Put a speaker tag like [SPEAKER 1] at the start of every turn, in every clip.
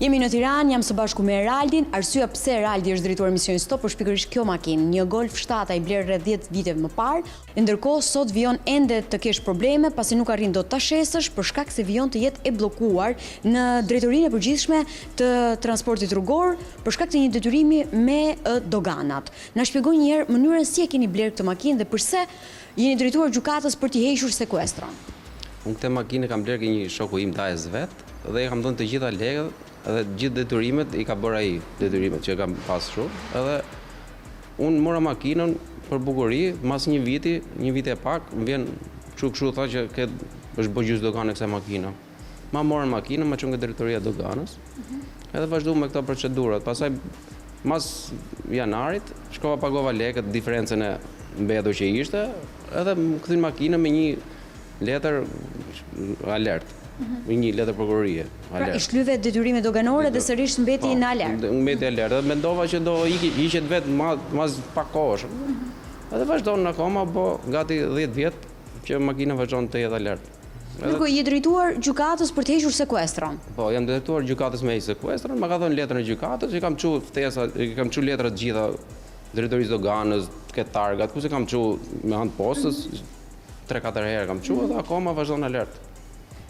[SPEAKER 1] Jemi në Tiranë, jam së bashku me Eraldin. Arsyeja pse Eraldi është drejtuar emisionit Stop është pikërisht kjo makinë, një Golf 7 i blerë rreth 10 viteve më parë. E ndërkohë sot vijon ende të kesh probleme, pasi nuk arrin dot ta shesësh për shkak se vijon të jetë e bllokuar në drejtorinë e përgjithshme të transportit rrugor për shkak të një detyrimi me doganat. Na shpjegoj një herë mënyrën si e keni blerë këtë makinë dhe përse jeni drejtuar gjykatës për t'i hequr sekuestron.
[SPEAKER 2] Unë këtë makinë e kam blerë ke një shoku im dajës vet dhe i kam dhënë të gjitha lekët edhe të gjithë detyrimet i ka bërë ai, detyrimet që kam pas kështu, edhe unë mora makinën për bukuri, mas një viti, një viti e pak, më vjen kështu kështu tha që ke është bërë gjysmë dogane kësaj makine. Ma morën makinën, ma çon ke drejtoria e doganës. Edhe vazhdu me këto procedurat. Pastaj mas janarit shkova pagova lekët, diferencën e mbetur që ishte, edhe më kthyn makinën me një letër alert. Me një letër prokurorie,
[SPEAKER 1] Pra,
[SPEAKER 2] alert.
[SPEAKER 1] i shlyve detyrime doganore dhe sërish mbeti
[SPEAKER 2] Po,
[SPEAKER 1] në alert.
[SPEAKER 2] Mbeti alert. Dhe mendova që do iki, hiqet vetë mas pak kohësh. Edhe vazhdon akoma, po gati 10 vjet që makina vazhdon të jetë alert. Edhe,
[SPEAKER 1] Ndërkohë je drejtuar gjykatës për të hequr sekuestron.
[SPEAKER 2] Po, jam drejtuar gjykatës me heq sekuestrën, ma ka dhënë letrën e gjykatës, i kam çu ftesa, i kam çu letrat të gjitha drejtorisë doganës, ke targat, ku se kam çu me anë të postës, 3-4 herë kam çu edhe akoma vazhdon alert.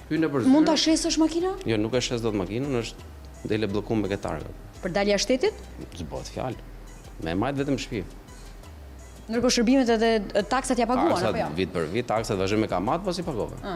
[SPEAKER 2] Hy në për
[SPEAKER 1] Mund ta
[SPEAKER 2] zyrë.
[SPEAKER 1] shesësh makinën?
[SPEAKER 2] Jo, nuk e shes dot makinën, është dele bllokuar me ke targat.
[SPEAKER 1] Për dalja shtetit?
[SPEAKER 2] S'bohet fjalë. Me majt vetëm në shtëpi.
[SPEAKER 1] Ndërkohë shërbimet edhe taksat ja paguan
[SPEAKER 2] Taksat
[SPEAKER 1] apo jo?
[SPEAKER 2] vit për vit, taksat vazhdojnë me kamat, po si pagove.